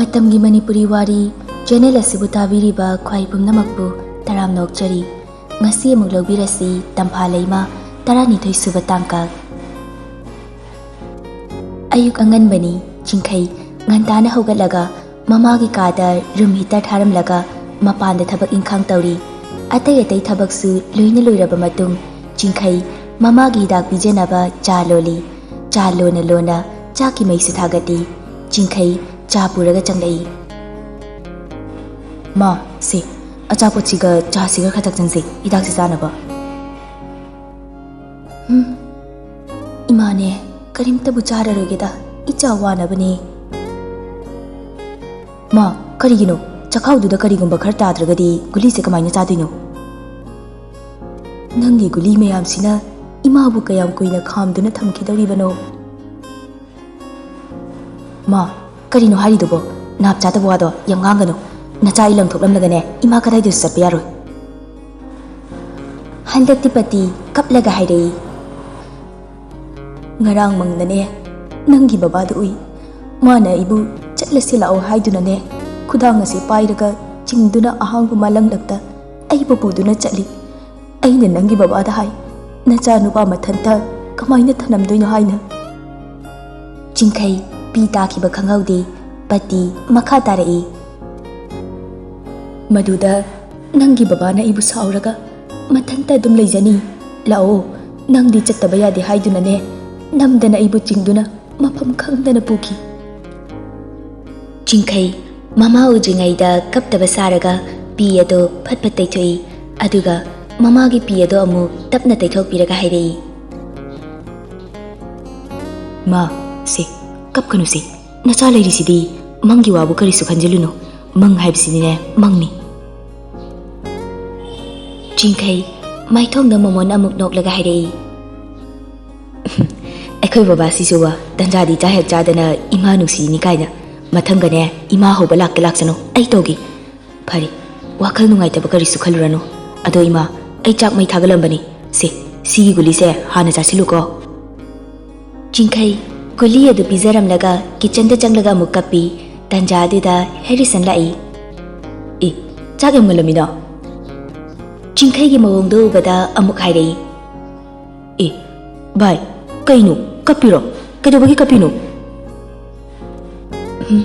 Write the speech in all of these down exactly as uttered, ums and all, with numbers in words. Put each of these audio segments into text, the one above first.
ꯃꯇꯝꯒꯤ ꯃꯅꯤꯄꯨꯔꯤ ꯋꯥꯔꯤ ꯆꯦꯅꯦꯜ ꯑꯁꯤꯕꯨ ꯇꯥꯕꯤꯔꯤꯕ ꯈ꯭ꯋꯥꯏ ꯄꯨꯝꯅꯃꯛꯄꯨ ꯇꯔꯥꯝꯅ ꯑꯣꯛꯆꯔꯤ꯫ ꯉꯁꯤ ꯑꯃꯨꯛ ꯂꯧꯕꯤꯔꯁꯤ ꯇꯝꯐꯥ ꯂꯩꯃ ꯇꯔꯥꯅꯤꯊꯣꯏ ꯁꯨꯕ ꯇꯥꯡꯀꯛ꯫ ꯑꯌꯨꯛ ꯑꯉꯟꯕꯅꯤ꯫ ꯆꯤꯡꯈꯩ ꯉꯟꯇꯥꯅ ꯍꯧꯒꯠꯂꯒ ꯃꯃꯥꯒꯤ ꯀꯥꯗ ꯔꯨꯝ ꯍꯤꯇꯔ ꯊꯥꯔꯝꯂꯒ ꯃꯄꯥꯟꯗ ꯊꯕꯛ ꯏꯪꯈꯥꯡ ꯇꯧꯔꯤ꯫ ꯑꯇꯩ ꯑꯇꯩ ꯊꯕꯛꯁꯨ ꯂꯣꯏꯅ ꯂꯣꯏꯔꯕ ꯃꯇꯨꯡ ꯆꯤꯡꯈꯩ ꯃꯃꯥꯒꯤ ꯍꯤꯗꯥꯛ ꯄꯤꯖꯅꯕ ꯆꯥ ꯂꯣꯜꯂꯤ꯫ ꯆꯥ ꯂꯣꯟꯅ ꯂꯣꯟꯅ ꯆꯥꯛꯀꯤ ꯃꯩꯁꯨ ꯊꯥꯒꯠꯂꯤ꯫ ꯆꯤꯡꯈꯩ ꯆꯥ ꯄꯨꯔꯒ ꯆꯪꯂꯛꯏ꯫ "ꯃꯥ, ꯁꯤ ꯑꯆꯥꯄꯣꯠꯁꯤꯒ ꯆꯥꯁꯤꯒ ꯈꯔ ꯊꯛꯆꯟꯁꯤ, ꯍꯤꯗꯥꯛꯁꯤ ꯆꯥꯅꯕ꯫" "ꯎꯝ, ꯏꯃꯥꯅꯦ, ꯀꯔꯤꯝꯇꯕꯨ ꯆꯥꯔꯔꯣꯏꯒꯦꯗ, ꯏꯆꯥ ꯋꯥꯅꯕꯅꯦ꯫" "ꯃꯥ, ꯀꯔꯤꯒꯤꯅꯣ? ꯆꯈꯥꯎꯗꯨꯗ ꯀꯔꯤꯒꯨꯝꯕ ꯈꯔ ꯇꯥꯗ꯭ꯔꯒꯗꯤ ꯒꯨꯂꯤꯁꯦ ꯀꯃꯥꯏꯅ ꯆꯥꯗꯣꯏꯅꯣ?" "ꯅꯪꯒꯤ ꯒꯨꯂꯤ ꯃꯌꯥꯝꯁꯤꯅ ꯏꯃꯥꯕꯨ ꯀꯌꯥꯝ ꯀꯨꯏꯅ ꯈꯥꯝꯗꯨꯅ ꯊꯝꯈꯤꯗꯧꯔꯤꯕꯅꯣ?" "ꯃꯥ, ꯀꯔꯤꯅꯣ ꯍꯥꯏꯔꯤꯗꯨꯕꯣ? ꯅꯥꯞ ꯆꯥꯗꯕ ꯋꯥꯗꯣ ꯌꯥꯝ ꯉꯥꯡꯒꯅꯨ꯫ ꯅꯆꯥ ꯑꯩ ꯂꯪꯊꯣꯛꯂꯝꯂꯒꯅꯦ, ꯏꯃꯥ ꯀꯗꯥꯏꯗꯁꯨ ꯆꯠꯄ ꯌꯥꯔꯣꯏ꯫" ꯍꯟꯗꯛꯇꯤ ꯄꯇꯤ ꯀꯞꯂꯒ ꯍꯥꯏꯔꯛꯏ꯫ "ꯉꯔꯥꯡ ꯃꯪꯗꯅꯦ ꯅꯪꯒꯤ ꯕꯕꯥꯗꯨ ꯎꯏ꯫ ꯃꯥꯅ ꯑꯩꯕꯨ ꯆꯠꯂꯁꯤ ꯂꯥꯛꯑꯣ ꯍꯥꯏꯗꯨꯅꯅꯦ, ꯈꯨꯗꯥꯡ ꯑꯁꯤ ꯄꯥꯏꯔꯒ ꯆꯤꯡꯗꯨꯅ ꯑꯍꯥꯡꯕ ꯃꯥꯂꯪꯂꯛꯇ ꯑꯩꯕꯨ ꯄꯨꯗꯨꯅ ꯆꯠꯂꯤ꯫ ꯑꯩꯅ ꯅꯪꯒꯤ ꯕꯕꯥꯗ ꯍꯥꯏ, ꯅꯆꯥꯅꯨꯄꯥ ꯃꯊꯟꯇ ꯀꯃꯥꯏꯅ ꯊꯅꯝꯗꯣꯏꯅꯣ ꯍꯥꯏꯅ꯫" ꯆꯤꯡꯈꯩ ꯄꯤ ꯇꯥꯈꯤꯕ ꯈꯪꯍꯧꯗꯦ꯫ ꯄꯇꯤ ꯃꯈꯥ ꯇꯥꯔꯛꯏ꯫ "ꯃꯗꯨꯗ ꯅꯪꯒꯤ ꯕꯕꯥꯅ ꯑꯩꯕꯨ ꯁꯥꯎꯔꯒ ꯃꯊꯟꯇ ꯑꯗꯨꯝ ꯂꯩꯖꯅꯤ꯫ ꯂꯥꯛꯑꯣ, ꯅꯪꯗꯤ ꯆꯠꯇꯕ ꯌꯥꯗꯦ ꯍꯥꯏꯗꯨꯅꯅꯦ, ꯅꯝꯗꯅ ꯑꯩꯕꯨ ꯆꯤꯡꯗꯨꯅ ꯃꯐꯝ ꯈꯪꯗꯅ ꯄꯨꯈꯤ꯫" ꯆꯤꯡꯈꯩ ꯃꯃꯥ ꯎꯗ꯭ꯔꯤꯉꯩꯗ ꯀꯞꯇꯕ ꯁꯥꯔꯒ ꯄꯤ ꯑꯗꯨ ꯐꯠ ꯐꯠ ꯇꯩꯊꯣꯛꯏ꯫ ꯑꯗꯨꯒ ꯃꯃꯥꯒꯤ ꯄꯤ ꯑꯗꯨ ꯑꯃꯨꯛ ꯇꯞꯅ ꯇꯩꯊꯣꯛꯄꯤꯔꯒ ꯍꯥꯏꯔꯛꯏ꯫ "ꯃꯥ, ꯁꯦ, ꯀꯞꯀꯅꯨꯁꯦ꯫ ꯅꯆꯥ ꯂꯩꯔꯤꯁꯤꯗꯤ꯫ ꯃꯪꯒꯤ ꯋꯥꯕꯨ ꯀꯔꯤꯁꯨ ꯈꯟꯖꯤꯜꯂꯨꯅꯨ꯫ ꯃꯪ ꯍꯥꯏꯕꯁꯤꯗꯤꯅꯦ, ꯃꯪꯅꯤ꯫" ꯆꯤꯡꯈꯩ ꯃꯥꯏꯊꯣꯡꯗ ꯃꯣꯃꯣꯟ ꯑꯃꯨꯛ ꯅꯣꯛꯂꯒ ꯍꯥꯏꯔꯛꯏ꯫ "ꯑꯩꯈꯣꯏ ꯕꯕꯥꯁꯤꯁꯨꯕ ꯇꯟꯖꯥꯗꯤ ꯆꯥ ꯍꯦꯛ ꯆꯥꯗꯅ ꯏꯃꯥ ꯅꯨꯡꯁꯤꯅꯤ ꯀꯥꯏꯅ꯫ ꯃꯊꯪꯒꯅꯦ ꯏꯃꯥ ꯍꯧꯕ ꯂꯥꯛꯇ ꯂꯥꯛꯁꯅꯨ, ꯑꯩ ꯇꯧꯒꯦ꯫" "ꯐꯔꯦ, ꯋꯥꯈꯜ ꯅꯨꯡꯉꯥꯏꯇꯕ ꯀꯔꯤꯁꯨ ꯈꯜꯂꯨꯔꯅꯨ꯫ ꯑꯗꯣ ꯏꯃꯥ, ꯑꯩ ꯆꯥꯛ ꯃꯩ ꯊꯥꯒꯠꯂꯝꯕꯅꯤ꯫ ꯁꯦ, ꯁꯤꯒꯤ ꯒꯨꯂꯤꯁꯦ ꯍꯥꯟꯅ ꯆꯥꯁꯤꯜꯂꯨꯀꯣ꯫" ꯆꯤꯡꯈꯩ ꯒꯨꯂꯤ ꯑꯗꯨ ꯄꯤꯖꯔꯝꯂꯒ ꯀꯤꯆꯟꯗ ꯆꯪꯂꯒ ꯑꯃꯨꯛ ꯀꯞꯄꯤ꯫ ꯇꯥꯟꯖꯥ ꯑꯗꯨꯗ ꯍꯦꯔꯤꯁꯟ ꯂꯥꯛꯏ꯫ "ꯑꯦ, ꯆꯥꯛ ꯌꯥꯝ ꯉꯜꯂꯝꯃꯤꯅ?" ꯆꯤꯡꯈꯩꯒꯤ ꯃꯑꯣꯡꯗꯣ ꯎꯕꯗ ꯑꯃꯨꯛ ꯍꯥꯏꯔꯛꯏ꯫ "ꯑꯦ, ꯚꯥꯏ, ꯀꯩꯅꯣ? ꯀꯞꯄꯤꯔꯣ? ꯀꯩꯗꯧꯕꯒꯤ ꯀꯞꯄꯤꯅꯣ?" "ꯎꯝ,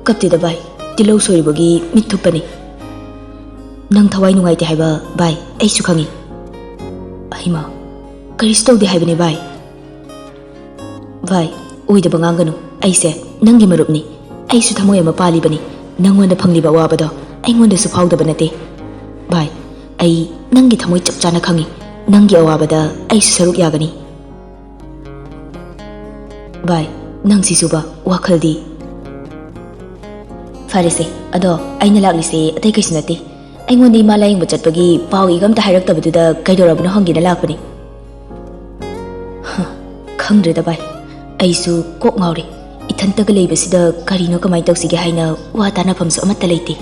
ꯀꯞꯇꯦꯗ ꯚꯥꯏ, ꯇꯤꯜꯍꯧ ꯁꯣꯏꯔꯨꯕꯒꯤ ꯃꯤꯠ ꯊꯨꯞꯄꯅꯤ꯫ ꯅꯪ ꯊꯋꯥꯏ ꯅꯨꯡꯉꯥꯏꯇꯦ ꯍꯥꯏꯕ, ꯚꯥꯏ, ꯑꯩꯁꯨ ꯈꯪꯉꯤ꯫" "ꯑꯩꯃ, ꯀꯔꯤꯁꯨ ꯇꯧꯗꯦ ꯍꯥꯏꯕꯅꯤ ꯚꯥꯏ꯫" "ꯚꯥꯏ, ꯑꯣꯏꯗꯕ ꯉꯥꯡꯒꯅꯨ꯫ ꯑꯩꯁꯦ ꯅꯪꯒꯤ ꯃꯔꯨꯞꯅꯤ꯫ ꯑꯩꯁꯨ ꯊꯃꯣꯏ ꯑꯃ ꯄꯥꯜꯂꯤꯕꯅꯤ꯫ ꯅꯪꯉꯣꯟꯗ ꯐꯪꯂꯤꯕ ꯑꯋꯥꯕꯗꯣ ꯑꯩꯉꯣꯟꯗꯁꯨ ꯐꯥꯎꯗꯕ ꯅꯠꯇꯦ꯫ ꯚꯥꯏ, ꯑꯩ ꯅꯪꯒꯤ ꯊꯃꯣꯏ ꯆꯞ ꯆꯥꯅ ꯈꯪꯉꯤ꯫ ꯅꯪꯒꯤ ꯑꯋꯥꯕꯗ ꯑꯩꯁꯨ ꯁꯔꯨꯛ ꯌꯥꯒꯅꯤ꯫" "ꯚꯥꯏ, ꯅꯪꯁꯤꯁꯨꯕ, ꯋꯥꯈꯜꯗꯤ꯫" "ꯐꯔꯦꯁꯦ, ꯑꯗꯣ ꯑꯩꯅ ꯂꯥꯛꯂꯤꯁꯦ ꯑꯇꯩ ꯀꯩꯁꯨ ꯅꯠꯇꯦ꯫ ꯑꯩꯉꯣꯟꯗ ꯏꯃꯥ ꯂꯥꯌꯦꯡꯕ ꯆꯠꯄꯒꯤ ꯄꯥꯎ ꯏꯒ ꯑꯝꯇ ꯍꯥꯏꯔꯛꯇꯕꯗꯨꯗ ꯀꯩꯗꯧꯔꯕꯅꯣ ꯍꯪꯒꯦꯅ ꯂꯥꯛꯄꯅꯤ꯫" "ꯍ, ꯈꯪꯗ꯭ꯔꯦꯗ ꯚꯥꯏ, ꯑꯩꯁꯨ ꯀꯣꯛ ꯉꯥꯎꯔꯦ꯫ ꯏꯊꯟꯇꯒ ꯂꯩꯕꯁꯤꯗ ꯀꯔꯤꯅꯣ ꯀꯃꯥꯏꯅ ꯇꯧꯁꯤꯒꯦ ꯍꯥꯏꯅ ꯋꯥ ꯇꯥꯅꯐꯝꯁꯨ ꯑꯃꯠꯇ ꯂꯩꯇꯦ꯫"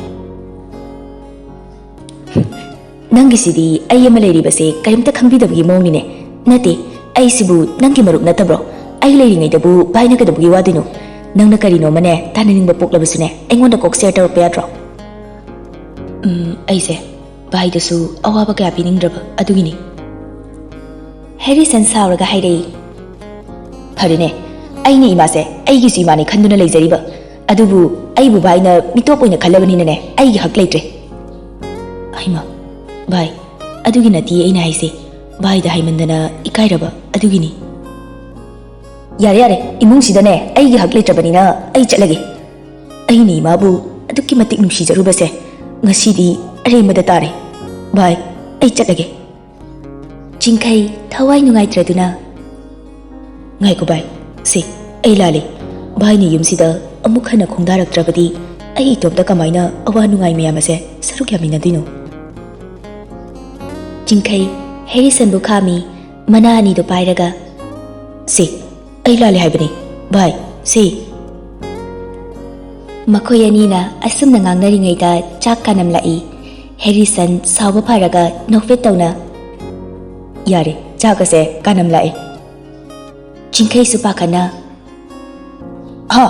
"ꯅꯪꯒꯤꯁꯤꯗꯤ ꯑꯩ ꯑꯃ ꯂꯩꯔꯤꯕꯁꯦ ꯀꯔꯤꯝꯇ ꯈꯪꯕꯤꯗꯕꯒꯤ ꯃꯑꯣꯡꯅꯤꯅꯦ꯫ ꯅꯠꯇꯦ, ꯑꯩꯁꯤꯕꯨ ꯅꯪꯒꯤ ꯃꯔꯨꯞ ꯅꯠꯇꯕ꯭ꯔꯣ? ꯑꯩ ꯂꯩꯔꯤꯉꯩꯗꯕꯨ ꯚꯥꯏꯅ ꯀꯩꯗꯧꯕꯒꯤ ꯋꯥꯗꯣꯏꯅꯣ? ꯅꯪꯅ ꯀꯔꯤꯅꯣꯃꯅꯦ ꯇꯥꯟꯅꯅꯤꯡꯕ ꯄꯣꯛꯂꯕꯁꯨꯅꯦ, ꯑꯩꯉꯣꯟꯗ ꯀꯣꯛ ꯁꯤꯌꯔ ꯇꯧꯔꯛꯄ ꯌꯥꯗ꯭ꯔꯣ?" "ꯎꯝ, ꯑꯩꯁꯦ ꯚꯥꯏꯗꯁꯨ ꯑꯋꯥꯕ ꯀꯌꯥ ꯄꯤꯅꯤꯡꯗ꯭ꯔꯕ ꯑꯗꯨꯒꯤꯅꯤ꯫" ꯍꯦꯔꯤꯁꯟ ꯁꯥꯎꯔꯒ ꯍꯥꯏꯔꯛꯏ꯫ "ꯐꯔꯦꯅꯦ, ꯑꯩꯅ ꯏꯃꯥꯁꯦ ꯑꯩꯒꯤꯁꯨ ꯏꯃꯥꯅꯤ ꯈꯟꯗꯨꯅ ꯂꯩꯖꯔꯤꯕ꯫ ꯑꯗꯨꯕꯨ ꯑꯩꯕꯨ ꯚꯥꯏꯅ ꯃꯤꯇꯣꯞ ꯑꯣꯏꯅ ꯈꯜꯂꯕꯅꯤꯅꯅꯦ, ꯑꯩꯒꯤ ꯍꯛ ꯂꯩꯇ꯭ꯔꯦ꯫" "ꯍꯩꯃꯥ, ꯚꯥꯏ, ꯑꯗꯨꯒꯤ ꯅꯠꯇꯤꯌꯦ ꯑꯩꯅ ꯍꯥꯏꯁꯦ꯫ ꯚꯥꯏꯗ ꯍꯥꯏꯃꯟꯗꯅ ꯏꯀꯥꯏꯔꯕ ꯑꯗꯨꯒꯤꯅꯤ꯫" "ꯌꯥꯔꯦ, ꯌꯥꯔꯦ, ꯏꯃꯨꯡꯁꯤꯗꯅꯦ ꯑꯩꯒꯤ ꯍꯛ ꯂꯩꯇ꯭ꯔꯕꯅꯤꯅ ꯑꯩ ꯆꯠꯂꯒꯦ꯫ ꯑꯩꯅ ꯏꯃꯥꯕꯨ ꯑꯗꯨꯛꯀꯤ ꯃꯇꯤꯛ ꯅꯨꯡꯁꯤꯖꯔꯨꯕꯁꯦ ꯉꯁꯤꯗꯤ ꯑꯔꯦꯝꯕꯗ ꯇꯥꯔꯦ꯫ ꯚꯥꯏ, ꯑꯩ ꯆꯠꯂꯒꯦ꯫" ꯆꯤꯡꯈꯩ ꯊꯋꯥꯏ ꯅꯨꯡꯉꯥꯏꯇ꯭ꯔꯗꯨꯅ, "ꯉꯥꯏꯈꯣ ꯚꯥꯏ, ꯁꯦ, ꯑꯩ ꯂꯥꯜꯂꯦ꯫ ꯚꯥꯏꯅ ꯌꯨꯝꯁꯤꯗ ꯑꯃꯨꯛ ꯍꯟꯅ ꯈꯣꯡꯗꯥꯔꯛꯇ꯭ꯔꯕꯗꯤ ꯑꯩ ꯏꯇꯣꯝꯇ ꯀꯃꯥꯏꯅ ꯑꯋꯥ ꯅꯨꯡꯉꯥꯏ ꯃꯌꯥꯝ ꯑꯁꯦ ꯁꯔꯨꯛ ꯌꯥꯃꯤꯟꯅꯗꯣꯏꯅꯣ?" ꯆꯤꯡꯈꯩ ꯍꯦꯔꯤꯁꯟꯕꯨ ꯈꯥꯝꯃꯤ, ꯃꯅꯥ ꯑꯅꯤꯗꯨ ꯄꯥꯏꯔꯒ, "ꯁꯦ, ꯑꯩ ꯂꯥꯜꯂꯦ ꯍꯥꯏꯕꯅꯤ꯫ ꯚꯥꯏ, ꯁꯦ꯫" ꯃꯈꯣꯏ ꯑꯅꯤꯅ ꯑꯁꯨꯝꯅ ꯉꯥꯡꯅꯔꯤꯉꯩꯗ ꯆꯥꯛ ꯀꯥꯅꯝꯂꯛꯏ꯫ ꯍꯦꯔꯤꯁꯟ ꯁꯥꯎꯕ ꯐꯔꯒ ꯅꯣꯛꯐꯦꯠ ꯇꯧꯅ, "ꯌꯥꯔꯦ, ꯆꯥꯛ ꯑꯁꯦ ꯀꯥꯅꯝꯂꯛꯑꯦ꯫" ꯆꯤꯡꯈꯩꯁꯨ ꯄꯥꯈꯠꯅ, "ꯍꯥ?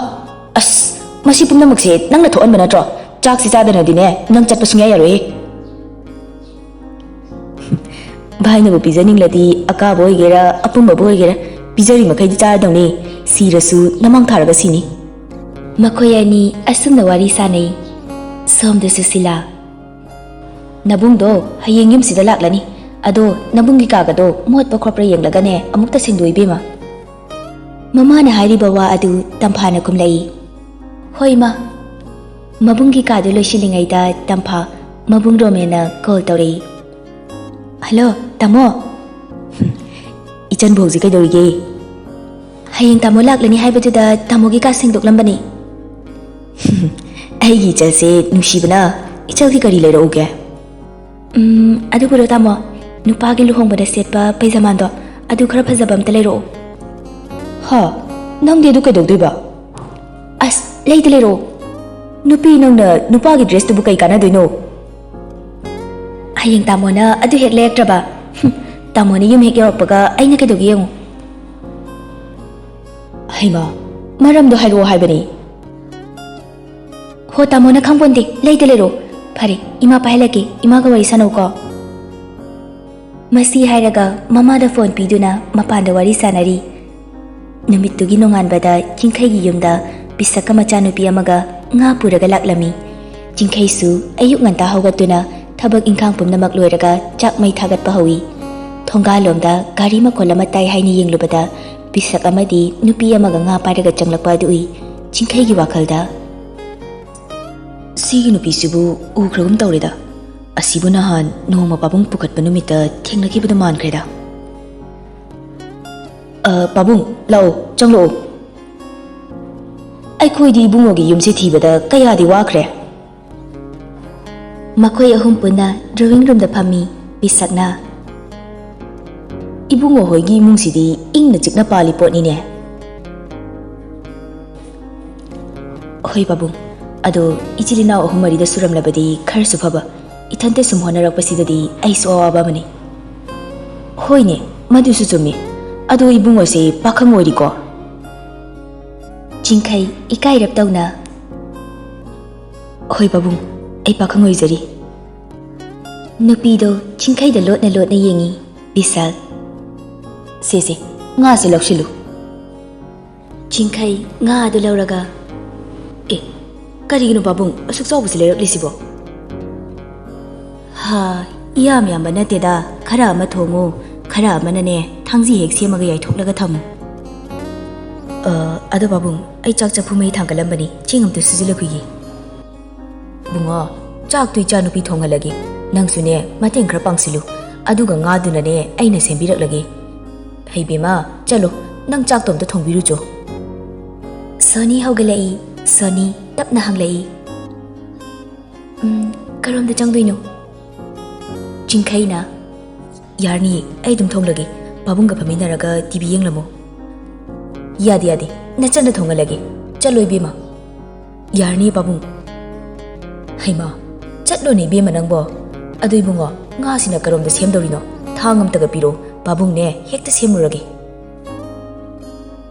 ꯑꯁ, ꯃꯁꯤ ꯄꯨꯝꯅꯃꯛꯁꯦ ꯅꯪꯅ ꯊꯣꯛꯍꯟꯕ ꯅꯠꯇ꯭ꯔꯣ? ꯆꯥꯛꯁꯤ ꯆꯥꯗꯅꯗꯤꯅꯦ ꯅꯪ ꯆꯠꯄ ꯁꯨꯡꯌꯥ ꯌꯥꯔꯣꯏꯌꯦ꯫ ꯚꯥꯏꯅꯕꯨ ꯄꯤꯖꯅꯤꯡꯂꯗꯤ ꯑꯀꯥꯕ ꯑꯣꯏꯒꯦꯔꯥ ꯑꯄꯨꯝꯕꯕꯨ ꯑꯣꯏꯒꯦꯔꯥ ꯄꯤꯖꯔꯤ ꯃꯈꯩꯗꯤ ꯆꯥꯔꯗꯧꯅꯤ꯫ ꯁꯤꯔꯁꯨ ꯅꯃꯥꯡ ꯊꯥꯔꯒ ꯁꯤꯅꯤ꯫ ꯃꯈꯣꯏ ꯑꯅꯤ ꯑꯁꯨꯝꯅ ꯋꯥꯔꯤ ꯁꯥꯅꯩ꯫ ꯁꯣꯝꯗ ꯁꯨꯁꯤꯂꯥ꯫ ꯅꯕꯨꯡꯗꯣ ꯍꯌꯦꯡ ꯌꯨꯝꯁꯤꯗ ꯂꯥꯛꯂꯅꯤ꯫ ꯑꯗꯣ ꯅꯕꯨꯡꯒꯤ ꯀꯥꯒꯗꯣ ꯃꯣꯠꯄ ꯈꯣꯠꯄ꯭ꯔꯥ ꯌꯦꯡꯂꯒꯅꯦ ꯑꯃꯨꯛꯇ ꯁꯦꯡꯗꯣꯛ ꯏꯕꯦꯝꯃ꯫ ꯃꯃꯥꯅ ꯍꯥꯏꯔꯤꯕ ꯋꯥ ꯑꯗꯨ ꯇꯝꯐꯥꯅ ꯈꯨꯝꯂꯛꯏ꯫ ꯍꯣꯏ ꯏꯃꯥ꯫ ꯃꯕꯨꯡꯒꯤ ꯀꯥꯗꯨ ꯂꯣꯏꯁꯤꯜꯂꯤꯉꯩꯗ ꯇꯝꯐꯥ ꯃꯕꯨꯡ ꯔꯣꯃꯦꯟꯅ ꯀꯣꯜ ꯇꯧꯔꯛꯏ꯫ ꯍꯜꯂꯣ, ꯇꯥꯃꯣ꯫ ꯏꯆꯟ ꯍꯧꯖꯤꯛ ꯀꯩꯗꯧꯔꯤꯒꯦ? ꯍꯌꯦꯡ ꯇꯥꯃꯣ ꯂꯥꯛꯂꯅꯤ ꯍꯥꯏꯕꯗꯨꯗ ꯇꯥꯃꯣꯒꯤ ꯀꯥ ꯁꯦꯡꯗꯣꯛꯂꯝꯕꯅꯤ꯫ ꯑꯩꯒꯤ ꯏꯆꯜꯁꯦ ꯅꯨꯡꯁꯤꯕꯅ, ꯏꯆꯜꯒꯤ ꯀꯔꯤ ꯂꯩꯔꯛꯎꯒꯦ? ꯎꯝ, ꯑꯗꯨꯕꯨꯔꯣ ꯇꯥꯃꯣ, ꯅꯨꯄꯥꯒꯤ ꯂꯨꯍꯣꯡꯕꯗ ꯁꯦꯠꯄ ꯄꯩꯖꯃꯥꯟꯗꯣ, ꯑꯗꯨ ꯈꯔ ꯐꯖꯕ ꯑꯝꯇ ꯂꯩꯔꯛꯑꯣ꯫ ꯍꯥ? ꯅꯪꯗꯤ ꯑꯗꯨ ꯀꯩꯗꯧꯗꯣꯏꯕ? ꯑꯁ, ꯂꯩꯗ ꯂꯩꯔꯛꯑꯣ꯫ ꯅꯨꯄꯤ ꯅꯪꯅ ꯅꯨꯄꯥꯒꯤ ꯗ꯭ꯔꯦꯁꯇꯨꯕꯨ ꯀꯩ ꯀꯥꯟꯅꯗꯣꯏꯅꯣ? ꯍꯌꯦꯡ ꯇꯥꯃꯣꯅ ꯑꯗꯨ ꯍꯦꯛ ꯂꯩꯔꯛꯇ꯭ꯔꯕ, ꯍꯨꯝ, ꯇꯥꯃꯣꯅ ꯌꯨꯝ ꯍꯦꯛ ꯌꯧꯔꯛꯄꯒ ꯑꯩꯅ ꯀꯩꯗꯧꯒꯦ ꯌꯦꯡꯉꯨ꯫ ꯍꯩꯃꯥ, ꯃꯔꯝꯗꯣ ꯍꯥꯏꯔꯛꯑꯣ ꯍꯥꯏꯕꯅꯤ꯫ ꯍꯣ, ꯇꯥꯃꯣꯅ ꯈꯪꯄꯣꯟꯗꯦ, ꯂꯩꯗ ꯂꯩꯔꯛꯑꯣ꯫ ꯐꯔꯦ, ꯏꯃꯥ ꯄꯥꯏꯍꯜꯂꯛꯀꯦ, ꯏꯃꯥꯒ ꯋꯥꯔꯤ ꯁꯥꯟꯅꯧꯀꯣ꯫ ꯃꯁꯤ ꯍꯥꯏꯔꯒ ꯃꯃꯥꯗ ꯐꯣꯟ ꯄꯤꯗꯨꯅ ꯃꯄꯥꯟꯗ ꯋꯥꯔꯤ ꯁꯥꯟꯅꯔꯤ꯫ ꯅꯨꯃꯤꯠꯇꯨꯒꯤ ꯅꯣꯡꯉꯥꯟꯕꯗ ꯆꯤꯡꯈꯩꯒꯤ ꯌꯨꯝꯗ ꯄꯤꯁꯛꯀ ꯃꯆꯥꯅꯨꯄꯤ ꯑꯃꯒ ꯉꯥ ꯄꯨꯔꯒ ꯂꯥꯛꯂꯝꯃꯤ꯫ ꯆꯤꯡꯈꯩꯁꯨ ꯑꯌꯨꯛ ꯉꯟꯇꯥ ꯍꯧꯒꯠꯇꯨꯅ ꯊꯕꯛ ꯏꯪꯈꯥꯡ ꯄꯨꯝꯅꯃꯛ ꯂꯣꯏꯔꯒ ꯆꯥꯛ ꯃꯩ ꯊꯥꯒꯠꯄ ꯍꯧꯏ꯫ ꯊꯣꯡꯒꯥꯜꯂꯣꯝꯗ ꯒꯥꯔꯤ ꯃꯈꯣꯜ ꯑꯃ ꯇꯥꯏ ꯍꯥꯏꯅ ꯌꯦꯡꯂꯨꯕꯗ ꯄꯤꯁꯛ ꯑꯃꯗꯤ ꯅꯨꯄꯤ ꯑꯃꯒ ꯉꯥ ꯄꯥꯏꯔꯒ ꯆꯪꯂꯛꯄ ꯑꯗꯨ ꯎꯏ꯫ ꯆꯤꯡꯈꯩꯒꯤ ꯋꯥꯈꯜꯗ, "ꯁꯤꯒꯤ ꯅꯨꯄꯤꯁꯤꯕꯨ ꯎꯈ꯭ꯔꯒꯨꯝ ꯇꯧꯔꯦꯗ꯫ ꯑꯁꯤꯕꯨ ꯅꯍꯥꯟ ꯅꯣꯡꯃ ꯄꯥꯕꯨꯡ ꯄꯨꯈꯠꯄ ꯅꯨꯃꯤꯠꯇ ꯊꯦꯡꯅꯈꯤꯕꯗꯨ ꯃꯥꯟꯈ꯭ꯔꯦꯗ꯫ ꯑ, ꯄꯥꯕꯨꯡ, ꯂꯥꯛꯑꯣ, ꯆꯪꯂꯛꯑꯣ꯫ ꯑꯩꯈꯣꯏꯗꯤ ꯏꯕꯨꯡꯉꯣꯒꯤ ꯌꯨꯝꯁꯦ ꯊꯤꯕꯗ ꯀꯌꯥꯗꯤ ꯋꯥꯈ꯭ꯔꯦ꯫" ꯃꯈꯣꯏ ꯑꯍꯨꯝ ꯄꯨꯟꯅ drawing roomꯗ ꯐꯝꯃꯤ꯫ ꯄꯤꯁꯛꯅ, "ꯏꯕꯨꯡꯉꯣ ꯍꯣꯏꯒꯤ ꯏꯃꯨꯡꯁꯤꯗꯤ ꯏꯪꯅ ꯆꯤꯛꯅ ꯄꯥꯜꯂꯤ ꯄꯣꯠꯅꯤꯅꯦ꯫" "ꯍꯣꯏ ꯄꯥꯕꯨꯡ, ꯑꯗꯣ ꯏꯆꯤꯜ ꯏꯅꯥꯎ ꯑꯍꯨꯝ ꯃꯔꯤꯗ ꯁꯨꯔꯝꯂꯕꯗꯤ ꯈꯔꯁꯨ ꯐꯕ, ꯏꯊꯟꯇ ꯁꯨꯝ ꯍꯣꯠꯅꯔꯛꯄꯁꯤꯗꯗꯤ ꯑꯩꯁꯨ ꯑꯋꯥꯕ ꯑꯃꯅꯤ꯫" "ꯍꯣꯏꯅꯦ, ꯃꯗꯨꯁꯨ ꯆꯨꯝꯃꯤ꯫ ꯑꯗꯣ ꯏꯕꯨꯡꯉꯣꯁꯦ ꯄꯥꯈꯪ ꯑꯣꯏꯔꯤꯀꯣ?" ꯆꯤꯡꯈꯩ ꯏꯀꯥꯏꯔꯞ ꯇꯧꯅ, ꯍꯣꯏ ꯄꯥꯕꯨꯡ, ꯑꯩ ꯄꯥꯈꯪ ꯑꯣꯏꯖꯔꯤ꯫ ꯅꯨꯄꯤꯗꯣ ꯆꯤꯡꯈꯩꯗ ꯂꯣꯠꯅ ꯂꯣꯠꯅ ꯌꯦꯡꯉꯤ꯫ ꯕꯤꯁꯥꯜ, ꯁꯦ ꯁꯦ, ꯉꯥꯁꯦ ꯂꯧꯁꯤꯜꯂꯨ꯫ ꯆꯤꯡꯈꯩ ꯉꯥ ꯑꯗꯨ ꯂꯧꯔꯒ, "ꯑꯦ, ꯀꯔꯤꯒꯤꯅꯣ ꯄꯥꯕꯨꯡ ꯑꯁꯨꯛ ꯆꯥꯎꯕꯁꯤ ꯂꯩꯔꯛꯂꯤꯁꯤꯕꯣ?" "ꯍꯥ, ꯏꯌꯥꯝ ꯌꯥꯝꯕ ꯅꯠꯇꯦꯗ, ꯈꯔ ꯑꯃ ꯊꯣꯡꯉꯨ, ꯈꯔ ꯑꯃꯅꯅꯦ ꯊꯥꯡꯖꯤ ꯍꯦꯛ ꯁꯦꯝꯃꯒ ꯌꯥꯏꯊꯣꯛꯂꯒ ꯊꯝꯃꯨ꯫ ꯑ, ꯑꯗꯣ ꯄꯥꯕꯨꯡ, ꯑꯩ ꯆꯥꯛ ꯆꯐꯨ ꯃꯩ ꯊꯥꯡꯒꯠꯂꯝꯕꯅꯤ, ꯆꯦꯡ ꯑꯝꯇ ꯁꯨꯖꯤꯜꯂꯨꯈꯤꯒꯦ꯫ ꯕꯨꯡꯉꯣ, ꯆꯥꯛꯇꯨ ꯏꯆꯥꯅꯨꯄꯤ ꯊꯣꯡꯍꯜꯂꯒꯦ, ꯅꯪꯁꯨꯅꯦ ꯃꯇꯦꯡ ꯈꯔ ꯄꯥꯡꯁꯤꯜꯂꯨ, ꯑꯗꯨꯒ ꯉꯥꯗꯨꯅꯅꯦ ꯑꯩꯅ ꯁꯦꯝꯕꯤꯔꯛꯂꯒꯦ꯫ ꯍꯩꯕꯦꯝꯃ, ꯆꯠꯂꯣ, ꯅꯪ ꯆꯥꯛꯇꯣ ꯑꯝꯇ ꯊꯣꯡꯕꯤꯔꯨꯆꯣ꯫" ꯁꯣꯅꯤ ꯍꯧꯒꯠꯂꯛꯏ꯫ ꯁꯣꯅꯤ ꯇꯞꯅ ꯍꯪꯂꯛꯏ, "ꯎꯝ, ꯀꯔꯣꯝꯗ ꯆꯪꯗꯣꯏꯅꯣ?" ꯆꯤꯡꯈꯩꯅ, "ꯌꯥꯔꯅꯤ, ꯑꯩ ꯑꯗꯨꯝ ꯊꯣꯡꯂꯒꯦ, ꯄꯥꯕꯨꯡꯒ ꯐꯝꯃꯤꯟꯅꯔꯒ ꯇꯤ ꯚꯤ ꯌꯦꯡꯂꯝꯃꯣ꯫" "ꯌꯥꯗꯦ, ꯌꯥꯗꯦ, ꯅꯆꯟꯗ ꯊꯣꯡꯍꯜꯂꯒꯦ, ꯆꯠꯂꯣ ꯏꯕꯦꯝꯃ꯫" "ꯌꯥꯔꯅꯤ ꯄꯥꯕꯨꯡ꯫" "ꯍꯩꯃꯥ, ꯆꯠꯂꯣꯅꯦ ꯏꯕꯦꯝꯃ ꯅꯪꯕꯣ꯫ ꯑꯗꯨ ꯏꯕꯨꯡꯉꯣ, ꯉꯥꯁꯤꯅ ꯀꯔꯣꯝꯗ ꯁꯦꯝꯗꯧꯔꯤꯅꯣ? ꯊꯥꯡ ꯑꯝꯇꯒ ꯄꯤꯔꯣ, ꯄꯥꯕꯨꯡꯅꯦ ꯍꯦꯛꯇ ꯁꯦꯝꯂꯨꯔꯒꯦ꯫"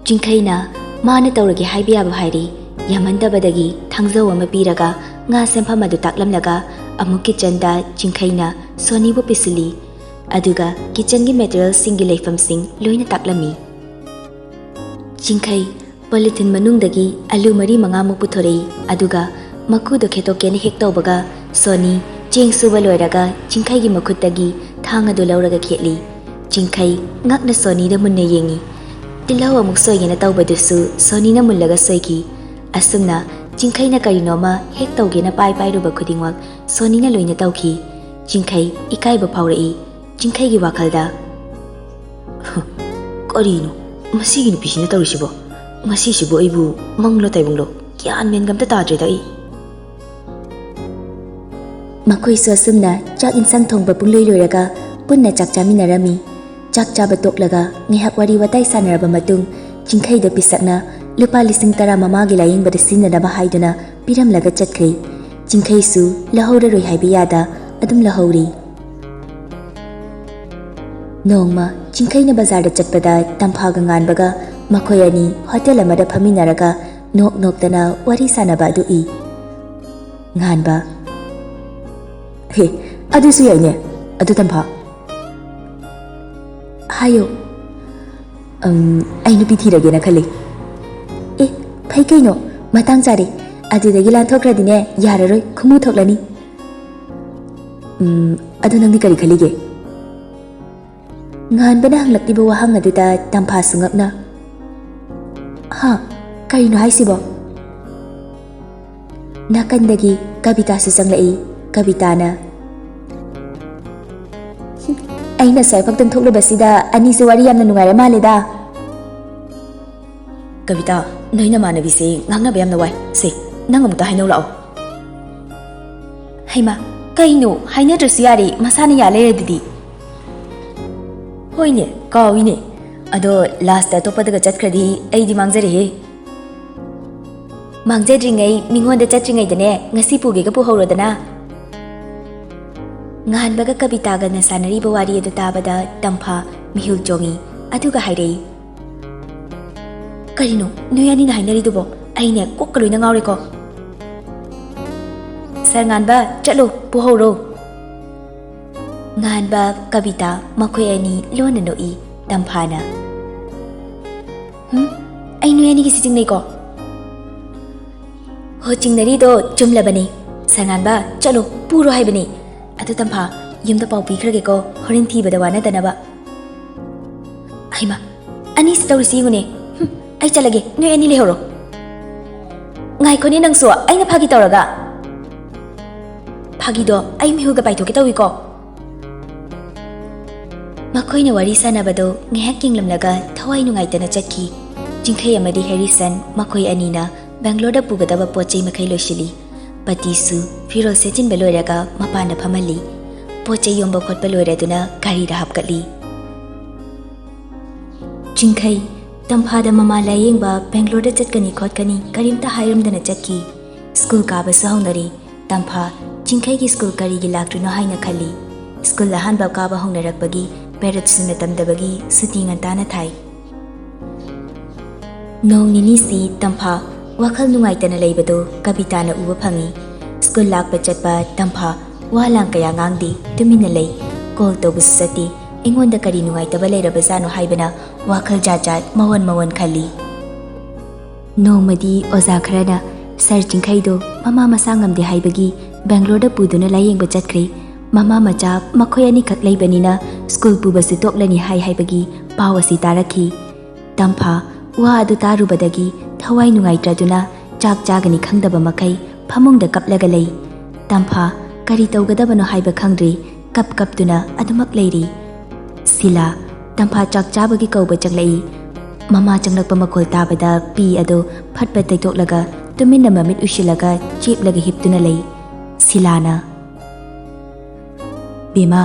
ꯆꯤꯡꯈꯩꯅ ꯃꯥꯅ ꯇꯧꯔꯒꯦ ꯍꯥꯏꯕ ꯌꯥꯕ ꯍꯥꯏꯔꯦ꯫ ꯌꯥꯝꯃꯟꯗꯕꯗꯒꯤ ꯊꯥꯡꯖꯧ ꯑꯃ ꯄꯤꯔꯒ ꯉꯥ ꯁꯦꯝꯐꯝ ꯑꯗꯨ ꯇꯥꯛꯂꯝꯂꯒ ꯑꯃꯨꯛ ꯀꯤꯆꯟꯗ ꯆꯤꯡꯈꯩꯅ ꯁꯣꯅꯤꯕꯨ ꯄꯤꯁꯤꯜꯂꯤ꯫ ꯑꯗꯨꯒ ꯀꯤꯆꯟꯒꯤ ꯃꯦꯇꯔꯤꯌꯦꯜꯁꯤꯡꯒꯤ ꯂꯩꯐꯝꯁꯤꯡ ꯂꯣꯏꯅ ꯇꯥꯛꯂꯝꯃꯤ꯫ ꯆꯤꯡꯈꯩ ꯄꯣꯂꯤꯊꯤꯟ ꯃꯅꯨꯡꯗꯒꯤ ꯑꯂꯨ ꯃꯔꯤ ꯃꯉꯥꯃꯨꯛ ꯄꯨꯊꯣꯔꯛꯏ, ꯑꯗꯨꯒ ꯃꯀꯨꯗꯣ ꯈꯦꯠꯇꯣꯛꯀꯦꯅ ꯍꯦꯛ ꯇꯧꯕꯒ ꯁꯣꯅꯤ ꯆꯦꯡ ꯁꯨꯕ ꯂꯣꯏꯔꯒ ꯆꯤꯡꯈꯩꯒꯤ ꯃꯈꯨꯠꯇꯒꯤ ꯊꯥꯡ ꯑꯗꯨ ꯂꯧꯔꯒ ꯈꯦꯠꯂꯤ꯫ ꯆꯤꯡꯈꯩ ꯉꯛꯅ ꯁꯣꯅꯤꯗ ꯃꯨꯟꯅ ꯌꯦꯡꯉꯤ꯫ ꯇꯤꯜꯍꯧ ꯑꯃꯨꯛ ꯁꯣꯏꯒꯦꯅ ꯇꯧꯕꯗꯨꯁꯨ ꯁꯣꯅꯤꯅ ꯃꯨꯜꯂꯒ ꯁꯣꯏꯈꯤ꯫ ꯑꯁꯨꯝꯅ ꯆꯤꯡꯈꯩꯅ ꯀꯔꯤꯅꯣꯃ ꯍꯦꯛ ꯇꯧꯒꯦꯅ ꯄꯥꯏ ꯄꯥꯏꯔꯨꯕ ꯈꯨꯗꯤꯡꯃꯛ ꯁꯣꯅꯤꯅ ꯂꯣꯏꯅ ꯇꯧꯈꯤ꯫ ꯆꯤꯡꯈꯩ ꯏꯀꯥꯏꯕ ꯐꯥꯎꯔꯛꯏ꯫ ꯆꯤꯡꯈꯩꯒꯤ ꯋꯥꯈꯜꯗ, "ꯀꯔꯤꯅꯣ ꯃꯁꯤꯒꯤ ꯅꯨꯄꯤꯁꯤꯅ ꯇꯧꯔꯤꯁꯤꯕꯣ? ꯉꯁꯤꯁꯤꯕꯨ ꯑꯩꯕꯨ ꯃꯪꯂꯣ ꯇꯥꯏꯕꯪꯂꯣ? ꯒ꯭ꯌꯥꯟ ꯃꯦꯟꯒ ꯑꯝꯇ ꯇꯥꯗ꯭ꯔꯦꯗ ꯑꯩ꯫" ꯃꯈꯣꯏꯁꯨ ꯑꯁꯨꯝꯅ ꯆꯥꯛ ꯏꯟꯁꯥꯡ ꯊꯣꯡꯕ ꯄꯨꯡꯂꯣꯏ ꯂꯣꯏꯔꯒ ꯄꯨꯟꯅ ꯆꯥꯛ ꯆꯥꯃꯤꯟꯅꯔꯝꯃꯤ꯫ ꯆꯥꯛ ꯆꯥꯕ ꯇꯣꯛꯂꯒ ꯉꯥꯏꯍꯥꯛ ꯋꯥꯔꯤ ꯋꯥꯇꯥꯏ ꯁꯥꯟꯅꯔꯕ ꯃꯇꯨꯡ, ꯆꯤꯡꯈꯩꯗ ꯄꯤꯁꯛꯅ ꯂꯨꯄꯥ ꯂꯤꯁꯤꯡ ꯇꯔꯥ ꯃꯃꯥꯒꯤ ꯂꯥꯌꯦꯡꯕꯗ ꯁꯤꯖꯤꯟꯅꯅꯕ ꯍꯥꯏꯗꯨꯅ ꯄꯤꯔꯝꯂꯒ ꯆꯠꯈ꯭ꯔꯦ꯫ ꯆꯤꯡꯈꯩꯁꯨ ꯂꯧꯍꯧꯔꯔꯣꯏ ꯍꯥꯏꯕ ꯌꯥꯗ ꯑꯗꯨꯝ ꯂꯧꯍꯧꯔꯤ꯫ ꯅꯣꯡꯃ ꯆꯤꯡꯈꯩꯅ ꯕꯖꯥꯔꯗ ꯆꯠꯄꯗ ꯇꯝꯐꯥꯒ ꯉꯥꯟꯕꯒ ꯃꯈꯣꯏ ꯑꯅꯤ ꯍꯣꯇꯦꯜ ꯑꯃꯗ ꯐꯝꯃꯤꯟꯅꯔꯒ ꯅꯣꯛ ꯅꯣꯛꯇꯅ ꯋꯥꯔꯤ ꯁꯥꯟꯅꯕ ꯑꯗꯨ ꯎꯏ꯫ ꯉꯥꯟꯕ, ꯍꯦ, ꯑꯗꯨꯁꯨ ꯌꯥꯏꯅꯦ꯫ ꯑꯗꯨ ꯇꯝꯐꯥ, ꯍꯥꯏꯌꯣ꯫ "ꯑꯝ, ꯑꯩ ꯅꯨꯄꯤ ꯊꯤꯔꯒꯦꯅ ꯈꯜꯂꯤ꯫" "ꯑꯦ, ꯐꯩ ꯀꯩꯅꯣ, ꯃꯇꯥꯡ ꯆꯥꯔꯦ꯫ ꯑꯗꯨꯗꯒꯤ ꯂꯥꯟꯊꯣꯛꯈ꯭ꯔꯗꯤꯅꯦ, ꯌꯥꯔꯔꯣꯏ, ꯈꯨꯃꯨ ꯊꯣꯛꯂꯅꯤ꯫" "ꯎꯝ, ꯑꯗꯨ ꯅꯪꯗꯤ ꯀꯔꯤ ꯈꯜꯂꯤꯒꯦ?" ꯉꯥꯟꯕꯅ ꯍꯪꯂꯛꯂꯤꯕ ꯋꯥꯍꯪ ꯑꯗꯨꯗ ꯇꯝꯐꯥꯁꯨ ꯉꯛꯅ, "ꯍꯥ? ꯀꯔꯤꯅꯣ ꯍꯥꯏꯁꯤꯕꯣ?" ꯅꯥꯀꯟꯗꯒꯤ ꯀꯕꯤꯇꯥꯁꯨ ꯆꯪꯂꯛꯏ꯫ ꯀꯕꯤꯇꯥꯅ, "ꯑꯩꯅ ꯁ꯭ꯋꯥꯏꯐꯛꯇꯪ ꯊꯣꯛꯂꯨꯕꯁꯤꯗ ꯑꯅꯤꯁꯨ ꯋꯥꯔꯤ ꯌꯥꯝꯅ ꯅꯨꯡꯉꯥꯏꯔ ꯃꯥꯜꯂꯦꯗ꯫" "ꯀꯕꯤꯇꯥ, ꯅꯣꯏ ꯅꯃꯥꯟꯅꯕꯤꯁꯦ ꯉꯥꯡꯅꯕ ꯌꯥꯝꯅ ꯋꯥꯏ꯫ ꯁꯦ, ꯅꯪ ꯑꯃꯨꯛꯇ ꯍꯥꯏꯅꯧ ꯂꯥꯛꯑꯣ꯫" "ꯍꯩꯃꯥ, ꯀꯩꯅꯣ? ꯍꯥꯏꯅꯗ꯭ꯔꯁꯨ ꯌꯥꯔꯦ, ꯃꯁꯥꯅ ꯌꯥ ꯂꯩꯔꯗꯨꯗꯤ꯫" "ꯍꯣꯏꯅꯦ, ꯀꯥꯎꯏꯅꯦ꯫ ꯑꯗꯣ ꯂꯥꯁꯇ ꯑꯇꯣꯞꯄꯗꯒ ꯆꯠꯈ꯭ꯔꯗꯤ ꯑꯩꯗꯤ ꯃꯥꯡꯖꯔꯦꯍꯦ꯫" "ꯃꯥꯡꯖꯗ꯭ꯔꯤꯉꯩ, ꯃꯤꯉꯣꯟꯗ ꯆꯠꯇ꯭ꯔꯤꯉꯩꯗꯅꯦ, ꯉꯁꯤ ꯄꯨꯒꯦꯒ ꯄꯨꯍꯧꯔꯣꯗꯅ꯫" ꯉꯥꯟꯕꯒ ꯀꯕꯤꯇꯥꯒꯅ ꯁꯥꯟꯅꯔꯤꯕ ꯋꯥꯔꯤ ꯑꯗꯨ ꯇꯥꯕꯗ ꯇꯝꯐꯥ ꯃꯤꯍꯨꯜ ꯆꯣꯡꯉꯤ꯫ ꯑꯗꯨꯒ ꯍꯥꯏꯔꯛꯏ, "ꯀꯔꯤꯅꯣ ꯅꯣꯏ ꯑꯅꯤꯅ ꯍꯥꯏꯅꯔꯤꯗꯨꯕꯣ? ꯑꯩꯅꯦ ꯀꯣꯛꯀ ꯂꯣꯏꯅ ꯉꯥꯎꯔꯦꯀꯣ꯫" "ꯁꯥꯔ ꯉꯥꯟꯕ, ꯆꯠꯂꯣ, ꯄꯨꯍꯧꯔꯣ꯫" ꯉꯥꯟꯕ, ꯀꯕꯤꯇꯥ, ꯃꯈꯣꯏ ꯑꯅꯤ ꯂꯣꯟꯅ ꯅꯣꯛꯏ꯫ ꯇꯝꯐꯥꯅ, "ꯍꯨꯝ? ꯑꯩ ꯅꯣꯏ ꯑꯅꯤꯒꯤꯁꯤ ꯆꯤꯡꯅꯩꯀꯣ?" "ꯍꯣ, ꯆꯤꯡꯅꯔꯤꯗꯣ ꯆꯨꯝꯂꯕꯅꯤ꯫ ꯁꯥꯔ ꯉꯥꯟꯕ, ꯆꯠꯂꯣ, ꯄꯨꯔꯣ ꯍꯥꯏꯕꯅꯤ꯫ ꯑꯗꯨ ꯇꯝꯐꯥ, ꯌꯨꯝꯗ ꯄꯥꯎ ꯄꯤꯈ꯭ꯔꯒꯦꯀꯣ, ꯍꯣꯔꯦꯟ ꯊꯤꯕꯗ ꯋꯥꯅꯗꯅꯕ꯫" "ꯍꯩꯃꯥ, ꯑꯅꯤꯁꯤ ꯇꯧꯔꯤꯁꯤ ꯌꯦꯡꯉꯨꯅꯦ꯫ ꯍꯨꯝ, ꯑꯩ ꯆꯠꯂꯒꯦ, ꯅꯣꯏ ꯑꯅꯤ ꯂꯩꯍꯧꯔꯣ꯫" "ꯉꯥꯏꯈꯣꯅꯦ ꯅꯪꯁꯨ, ꯑꯩꯅ ꯐꯥꯒꯤ ꯇꯧꯔꯒ꯫" "ꯐꯥꯒꯤꯗꯣ ꯑꯩ ꯃꯤꯍꯨꯜꯒ ꯄꯥꯏꯊꯣꯛꯀꯦ ꯇꯧꯏꯀꯣ꯫" ꯃꯈꯣꯏꯅ ꯋꯥꯔꯤ ꯁꯥꯟꯅꯕꯗꯨ ꯉꯥꯏꯍꯥꯛ ꯌꯦꯡꯂꯝꯂꯒ ꯊꯋꯥꯏ ꯅꯨꯡꯉꯥꯏꯇꯅ ꯆꯠꯈꯤ꯫ ꯆꯤꯡꯈꯩ ꯑꯃꯗꯤ ꯍꯦꯔꯤꯁꯟ ꯃꯈꯣꯏ ꯑꯅꯤꯅ ꯕꯦꯡꯒ꯭ꯂꯣꯔꯗ ꯄꯨꯒꯗꯕ ꯄꯣꯠ ꯆꯩ ꯃꯈꯩ ꯂꯣꯏꯁꯤꯜꯂꯤ꯫ ꯄꯇꯤꯁꯨ ꯐꯤꯔꯣꯜ ꯁꯦꯠꯆꯤꯟꯕ ꯂꯣꯏꯔꯒ ꯃꯄꯥꯟꯗ ꯐꯝꯍꯜꯂꯤ꯫ ꯄꯣꯠ ꯆꯩ ꯌꯣꯝꯕ ꯈꯣꯠꯄ ꯂꯣꯏꯔꯗꯨꯅ ꯒꯥꯔꯤꯗ ꯍꯥꯞꯀꯠꯂꯤ꯫ ꯆꯤꯡꯈꯩ, ꯇꯝꯐꯥꯗ ꯃꯃꯥ ꯂꯥꯌꯦꯡꯕ ꯕꯦꯡꯒ꯭ꯂꯣꯔꯗ ꯆꯠꯀꯅꯤ ꯈꯣꯠꯀꯅꯤ ꯀꯔꯤꯝꯇ ꯍꯥꯏꯔꯝꯗꯅ ꯆꯠꯈꯤ꯫ ꯁ꯭ꯀꯨꯜ ꯀꯥꯕꯁꯨ ꯍꯧꯅꯔꯤ꯫ ꯇꯝꯐꯥ, ꯆꯤꯡꯈꯩꯒꯤ ꯁ꯭ꯀꯨꯜ ꯀꯔꯤꯒꯤ ꯂꯥꯛꯇ꯭ꯔꯤꯅꯣ ꯍꯥꯏꯅ ꯈꯜꯂꯤ꯫ ꯁ꯭ꯀꯨꯜ ꯑꯍꯥꯟꯕ ꯀꯥꯕ ꯍꯧꯅꯔꯛꯄꯒꯤ ꯄꯦꯔꯠꯁꯤꯡꯅ ꯇꯝꯗꯕꯒꯤ ꯁꯨꯇꯤ ꯉꯟꯇꯥꯅ ꯊꯥꯏ꯫ ꯅꯣꯡ ꯅꯤꯅꯤꯁꯤ ꯇꯝꯐꯥ ꯋꯥꯈꯜ ꯅꯨꯡꯉꯥꯏꯇꯅ ꯂꯩꯕꯗꯨ ꯀꯕꯤꯇꯥꯅ ꯎꯕ ꯐꯪꯏ꯫ ꯁ꯭ꯀꯨꯜ ꯂꯥꯛꯄ ꯆꯠꯄ ꯇꯝꯐꯥ ꯋꯥ ꯂꯥꯡ ꯀꯌꯥ ꯉꯥꯡꯗꯦ, ꯇꯨꯃꯤꯟꯅ ꯂꯩ꯫ ꯀꯣꯜ ꯇꯧꯕꯁꯨ ꯆꯠꯇꯦ꯫ ꯑꯩꯉꯣꯟꯗ ꯀꯔꯤ ꯅꯨꯡꯉꯥꯏꯇꯕ ꯂꯩꯔꯕꯖꯥꯠꯅꯣ ꯍꯥꯏꯕꯅ ꯋꯥꯈꯜ ꯖꯥꯠ ꯖꯥꯠ, ꯃꯑꯣꯟ ꯃꯑꯣꯟ ꯈꯜꯂꯤ꯫ ꯅꯣꯡꯃꯗꯤ ꯑꯣꯖꯥ ꯈꯔꯅ ꯁꯥꯔ ꯆꯤꯡꯈꯩꯗꯣ ꯃꯃꯥ ꯃꯁꯥ ꯉꯝꯗꯦ ꯍꯥꯏꯕꯒꯤ ꯕꯦꯡꯒ꯭ꯂꯣꯔꯗ ꯄꯨꯗꯨꯅ ꯂꯥꯌꯦꯡꯕ ꯆꯠꯈ꯭ꯔꯦ꯫ ꯃꯃꯥ ꯃꯆꯥ ꯃꯈꯣꯏ ꯑꯅꯤꯈꯛ ꯂꯩꯕꯅꯤꯅ ꯁ꯭ꯀꯨꯜ ꯄꯨꯕꯁꯨ ꯇꯣꯛꯂꯅꯤ ꯍꯥꯏ ꯍꯥꯏꯕꯒꯤ ꯄꯥꯎ ꯑꯁꯤ ꯇꯥꯔꯛꯈꯤ꯫ ꯇꯝꯐꯥ ꯋꯥ ꯑꯗꯨ ꯇꯥꯔꯨꯕꯗꯒꯤ ꯊꯋꯥꯏ ꯅꯨꯡꯉꯥꯏꯇ꯭ꯔꯗꯨꯅ ꯆꯥꯛ ꯆꯥꯒꯅꯤ ꯈꯪꯗꯕ ꯃꯈꯩ ꯐꯃꯨꯡꯗ ꯀꯞꯂꯒ ꯂꯩ꯫ ꯇꯝꯐꯥ ꯀꯔꯤ ꯇꯧꯒꯗꯕꯅꯣ ꯍꯥꯏꯕ ꯈꯪꯗ꯭ꯔꯦ, ꯀꯞ ꯀꯞꯇꯨꯅ ꯑꯗꯨꯃꯛ ꯂꯩꯔꯤ꯫ ꯁꯤꯂꯥ, ꯇꯝꯐꯥ ꯆꯥꯛ ꯆꯥꯕꯒꯤ ꯀꯧꯕ ꯆꯪꯂꯛꯏ꯫ ꯃꯃꯥ ꯆꯪꯂꯛꯄ ꯃꯈꯣꯜ ꯇꯥꯕꯗ ꯄꯤ ꯑꯗꯨ ꯐꯠ ꯐꯠ ꯇꯩꯊꯣꯛꯂꯒ ꯇꯨꯃꯤꯟꯅ ꯃꯃꯤꯠ ꯎꯏꯁꯤꯜꯂꯒ ꯆꯦꯞꯂꯒ ꯍꯤꯞꯇꯨꯅ ꯂꯩ꯫ ꯁꯤꯂꯥꯅ, "ꯕꯦꯝꯃ,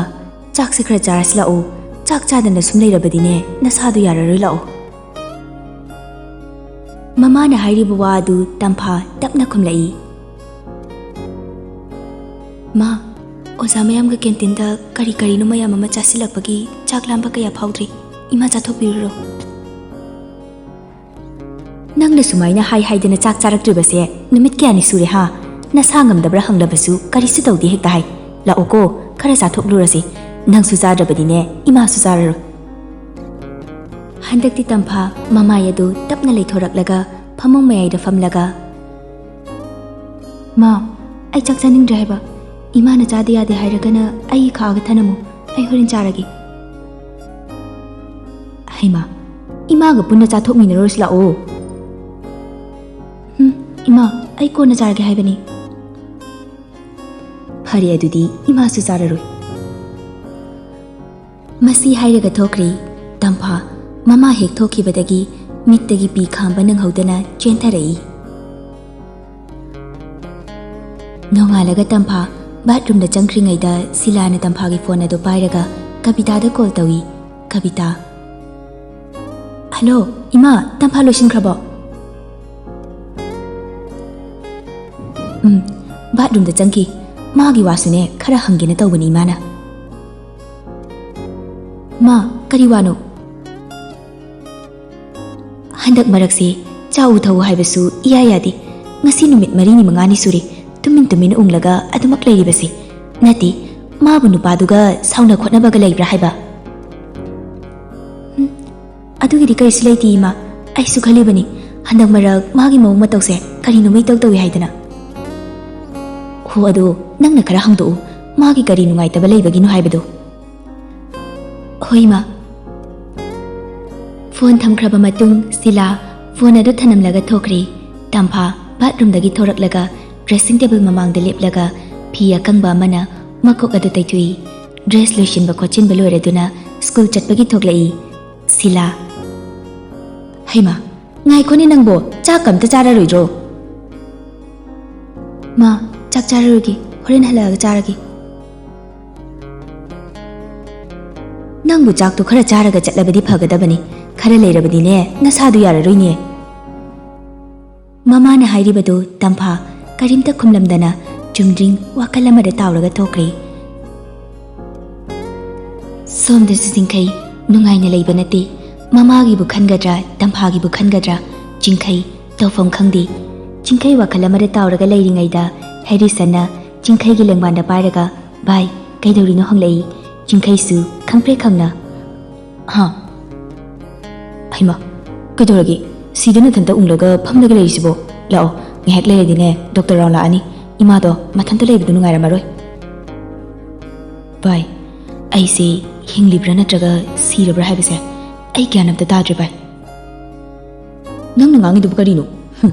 ꯆꯥꯛꯁꯦ ꯈꯔ ꯆꯥꯔꯁꯤ ꯂꯥꯛꯑꯣ꯫ ꯆꯥꯛ ꯆꯥꯗꯅ ꯁꯨꯝ ꯂꯩꯔꯕꯗꯤꯅꯦ ꯅꯁꯥꯗꯣ ꯌꯥꯔꯔꯣꯏ, ꯂꯥꯛꯑꯣ꯫" ꯃꯃꯥꯅ ꯍꯥꯏꯔꯤꯕ ꯋꯥ ꯑꯗꯨ ꯇꯝꯐꯥ ꯇꯞꯅ ꯈꯨꯝꯂꯛꯏ꯫ "ꯃꯥ, ꯑꯣꯖꯥ ꯃꯌꯥꯝꯒ ꯀꯦꯟꯇꯤꯟꯗ ꯀꯔꯤ ꯀꯔꯤꯅꯣ ꯃꯌꯥꯝ ꯑꯃ ꯆꯥꯁꯤꯜꯂꯛꯄꯒꯤ ꯆꯥꯛ ꯂꯥꯝꯕ ꯀꯌꯥ ꯐꯥꯎꯗ꯭ꯔꯤ꯫ ꯏꯃꯥ ꯆꯥꯊꯣꯛꯄꯤꯔꯨꯔꯣ꯫" "ꯅꯪꯅ ꯁꯨꯃꯥꯏꯅ ꯍꯥꯏ ꯍꯥꯏꯗꯅ ꯆꯥꯛ ꯆꯥꯔꯛꯇ꯭ꯔꯤꯕꯁꯦ ꯅꯨꯃꯤꯠ ꯀꯌꯥꯅꯤ ꯁꯨꯔꯦ ꯍꯥ? ꯅꯁꯥ ꯉꯝꯗꯕ꯭ꯔꯥ ꯍꯪꯂꯕꯁꯨ ꯀꯔꯤꯁꯨ ꯇꯧꯗꯦ ꯍꯦꯛꯇ ꯍꯥꯏ꯫ ꯂꯥꯛꯑꯣꯀꯣ, ꯈꯔ ꯆꯥꯊꯣꯛꯂꯨꯔꯁꯤ꯫ ꯅꯪꯁꯨ ꯆꯥꯗ꯭ꯔꯕꯗꯤꯅꯦ ꯏꯃꯥꯁꯨ ꯆꯥꯔꯔꯣꯏ꯫" ꯍꯟꯗꯛꯇꯤ ꯇꯝꯐꯥ ꯃꯃꯥꯏ ꯑꯗꯨ ꯇꯞꯅ ꯂꯩꯊꯣꯔꯛꯂꯒ ꯐꯃꯨꯡ ꯃꯌꯥꯏꯗ ꯐꯝꯂꯒ, "ꯃꯥ, ꯑꯩ ꯆꯥꯛ ꯆꯥꯅꯤꯡꯗ꯭ꯔꯦ ꯍꯥꯏꯕ꯫ ꯏꯃꯥꯅ ꯆꯥꯗ ꯌꯥꯗꯦ ꯍꯥꯏꯔꯒꯅ ꯑꯩꯒꯤ ꯈꯥꯛꯑꯒ ꯊꯅꯝꯃꯨ꯫ ꯑꯩ ꯍꯣꯔꯦꯟ ꯆꯥꯔꯒꯦ꯫" "ꯍꯩꯃꯥ, ꯏꯃꯥꯒ ꯄꯨꯟꯅ ꯆꯥꯊꯣꯛꯃꯤꯟꯅꯔꯨꯔꯁꯤ ꯂꯥꯛꯑꯣ꯫" "ꯍꯨꯝ, ꯏꯃꯥ, ꯑꯩ ꯀꯣꯟꯅ ꯆꯥꯔꯒꯦ ꯍꯥꯏꯕꯅꯤ꯫" "ꯐꯔꯦ, ꯑꯗꯨꯗꯤ ꯏꯃꯥꯁꯨ ꯆꯥꯔꯔꯣꯏ꯫" ꯃꯁꯤ ꯍꯥꯏꯔꯒ ꯊꯣꯛꯈ꯭ꯔꯦ꯫ ꯇꯝꯐꯥ ꯃꯃꯥ ꯍꯦꯛ ꯊꯣꯛꯈꯤꯕꯗꯒꯤ ꯃꯤꯠꯇꯒꯤ ꯄꯤ ꯈꯥꯝꯕ ꯅꯪꯍꯧꯗꯅ ꯆꯦꯟꯊꯔꯛꯏ꯫ ꯅꯣꯡꯉꯥꯜꯂꯒ ꯇꯝꯐꯥ ꯕꯥꯠꯔꯨꯝꯗ ꯆꯪꯈ꯭ꯔꯤꯉꯩꯗ ꯁꯤꯂꯥꯅ ꯇꯝꯐꯥꯒꯤ ꯐꯣꯟ ꯑꯗꯨ ꯄꯥꯏꯔꯒ ꯀꯕꯤꯇꯥꯗ ꯀꯣꯜ ꯇꯧꯏ꯫ ꯀꯕꯤꯇꯥ, "ꯍꯜꯂꯣ, ꯏꯃꯥ, ꯇꯝꯐꯥ ꯂꯣꯏꯁꯤꯟꯈ꯭ꯔꯕꯣ?" "ꯎꯝ, ꯕꯥꯠꯔꯨꯝꯗ ꯆꯪꯈꯤ꯫ ꯃꯥꯒꯤ ꯋꯥꯁꯨꯅꯦ ꯈꯔ ꯍꯪꯒꯦꯅ ꯇꯧꯕꯅꯤ ꯏꯃꯥꯅ꯫" "ꯃꯥ, ꯀꯔꯤ ꯋꯥꯅꯣ?" "ꯍꯟꯗꯛ ꯃꯔꯛꯁꯦ ꯆꯥꯎ ꯊꯧ ꯍꯥꯏꯕꯁꯨ ꯏꯌꯥ ꯌꯥꯗꯦ꯫ ꯉꯁꯤ ꯅꯨꯃꯤꯠ ꯃꯔꯤꯅꯤ ꯃꯉꯥꯅꯤ ꯁꯨꯔꯦ ꯇꯨꯃꯤꯟ ꯇꯨꯃꯤꯟ ꯎꯪꯂꯒ ꯑꯗꯨꯃꯛ ꯂꯩꯔꯤꯕꯁꯤ? ꯅꯠꯇꯦ, ꯃꯥꯕꯨ ꯅꯨꯄꯥꯗꯨꯒ ꯁꯥꯎꯅ ꯈꯣꯠꯅꯕꯒ ꯂꯩꯕ꯭ꯔꯥ ꯍꯥꯏꯕ? ꯎꯝ, ꯑꯗꯨꯒꯤꯗꯤ ꯀꯔꯤꯁꯨ ꯂꯩꯇꯦ, ꯏꯃꯥ꯫ ꯑꯩꯁꯨ ꯈꯜꯂꯤꯕꯅꯤ, ꯍꯟꯗꯛ ꯃꯔꯛ ꯃꯥꯒꯤ ꯃꯑꯣꯡ ꯃꯇꯧꯁꯦ ꯀꯔꯤꯅꯣꯃ ꯏꯇꯧ ꯇꯧꯏ ꯍꯥꯏꯗꯅ꯫ ꯍꯣ, ꯑꯗꯨ ꯅꯪꯅ ꯈꯔ ꯍꯪꯗꯣꯛꯎ, ꯃꯥꯒꯤ ꯀꯔꯤ ꯅꯨꯡꯉꯥꯏꯇꯕ ꯂꯩꯕꯒꯤꯅꯣ ꯍꯥꯏꯕꯗꯨ꯫ ꯍꯣꯏ, ꯏꯃꯥ꯫ ꯐꯣꯟ ꯊꯝꯈ꯭ꯔꯕ ꯃꯇꯨꯡ ꯁꯤꯂꯥ ꯐꯣꯟ ꯑꯗꯨ ꯊꯅꯝꯂꯒ ꯊꯣꯛꯈ꯭ꯔꯦ꯫ ꯇꯝꯐꯥ ꯕꯥꯠꯔꯨꯝꯗꯒꯤ ꯊꯣꯔꯛꯂꯒ ꯗ꯭ꯔꯦꯁꯤꯡ ꯇꯦꯕꯜ ꯃꯃꯥꯡꯗ ꯂꯦꯞꯂꯒ ꯐꯤ ꯑꯀꯪꯕ ꯑꯃꯅ ꯃꯀꯣꯛ ꯑꯗꯨ ꯇꯩꯊꯣꯛꯏ꯫ ꯗ꯭ꯔꯦꯁ ꯂꯣꯏꯁꯤꯟꯕ ꯈꯣꯠꯆꯤꯟꯕ ꯂꯣꯏꯔꯗꯨꯅ ꯁ꯭ꯀꯨꯜ ꯆꯠꯄꯒꯤ ꯊꯣꯛꯂꯛꯏ꯫ ꯁꯤꯂꯥ꯫ ꯍꯩꯃꯥ, ꯉꯥꯏꯈꯣꯅꯦ ꯅꯪꯕꯣ, ꯆꯥꯛ ꯑꯝꯇ ꯆꯥꯔꯔꯣꯏꯗ꯭ꯔꯣ? ꯃꯥ, ꯆꯥꯛ ꯆꯥꯔꯔꯣꯏꯒꯦ, ꯍꯣꯔꯦꯟ ꯍꯜꯂꯛꯑꯒ ꯆꯥꯔꯒꯦ꯫ ꯅꯪꯕꯨ ꯆꯥꯛꯇꯣ ꯈꯔ ꯆꯥꯔꯒ ꯆꯠꯂꯕꯗꯤ ꯐꯒꯗꯕꯅꯤ, ꯈꯔ ꯂꯩꯔꯕꯗꯤꯅꯦ ꯅꯁꯥꯗꯨ ꯌꯥꯔꯔꯣꯏꯅꯦ꯫ ꯃꯃꯥꯅ ꯍꯥꯏꯔꯤꯕꯗꯨ ꯇꯝꯐꯥ ꯀꯔꯤꯝꯇ ꯈꯨꯝꯂꯝꯗꯅ ꯆꯨꯝꯗ꯭ꯔꯤꯡ ꯋꯥꯈꯜ ꯑꯃꯗ ꯇꯥꯎꯔꯒ ꯊꯣꯛꯈ꯭ꯔꯦ꯫ ꯁꯣꯝꯗꯁꯨ ꯆꯤꯡꯈꯩ ꯅꯨꯡꯉꯥꯏꯅ ꯂꯩꯕ ꯅꯠꯇꯦ꯫ ꯃꯃꯥꯒꯤꯕꯨ ꯈꯟꯒꯗ꯭ꯔꯥ, ꯇꯝꯐꯥꯒꯤꯕꯨ ꯈꯟꯒꯗ꯭ꯔꯥ, ꯆꯤꯡꯈꯩ ꯇꯧꯐꯝ ꯈꯪꯗꯦ꯫ ꯆꯤꯡꯈꯩ ꯋꯥꯈꯜ ꯑꯃꯗ ꯇꯥꯎꯔꯒ ꯂꯩꯔꯤꯉꯩꯗ ꯍꯦꯔꯤꯁꯟꯅ ꯆꯤꯡꯈꯩꯒꯤ ꯂꯦꯡꯕꯥꯟꯗ ꯄꯥꯏꯔꯒ, "ꯚꯥꯏ, ꯀꯩꯗꯧꯔꯤꯅꯣ?" ꯍꯪꯂꯛꯏ꯫ ꯆꯤꯡꯈꯩꯁꯨ ꯈꯪꯄ꯭ꯔꯦꯛ ꯈꯪꯅ, "ꯍꯥ? ꯍꯩꯃꯥ, ꯀꯩꯗꯧꯔꯒꯦ? ꯁꯤꯗ ꯅꯊꯟꯇ ꯎꯪꯂꯒ ꯐꯝꯂꯒ ꯂꯩꯔꯤꯁꯤꯕꯣ? ꯂꯥꯛꯑꯣ, ꯉꯥꯏꯍꯥꯛ ꯂꯩꯔꯗꯤꯅꯦ ꯗꯣꯛꯇꯔ ꯔꯥꯎꯟ ꯂꯥꯛꯑꯅꯤ꯫ ꯏꯃꯥꯗꯣ ꯃꯊꯟꯇ ꯂꯩꯕꯗꯣ ꯅꯨꯡꯉꯥꯏꯔꯝꯃꯔꯣꯏ꯫" ꯚꯥꯏ, ꯑꯩꯁꯦ ꯍꯤꯡꯂꯤꯕ꯭ꯔꯥ ꯅꯠꯇ꯭ꯔꯒ ꯁꯤꯔꯕ꯭ꯔꯥ ꯍꯥꯏꯕꯁꯦ ꯑꯩ ꯒ꯭ꯌꯥꯟ ꯑꯝꯇ ꯇꯥꯗ꯭ꯔꯦ ꯚꯥꯏ꯫ ꯅꯪꯅ ꯉꯥꯡꯉꯤꯗꯨꯕꯨ ꯀꯔꯤꯅꯣ? ꯍꯨꯝ,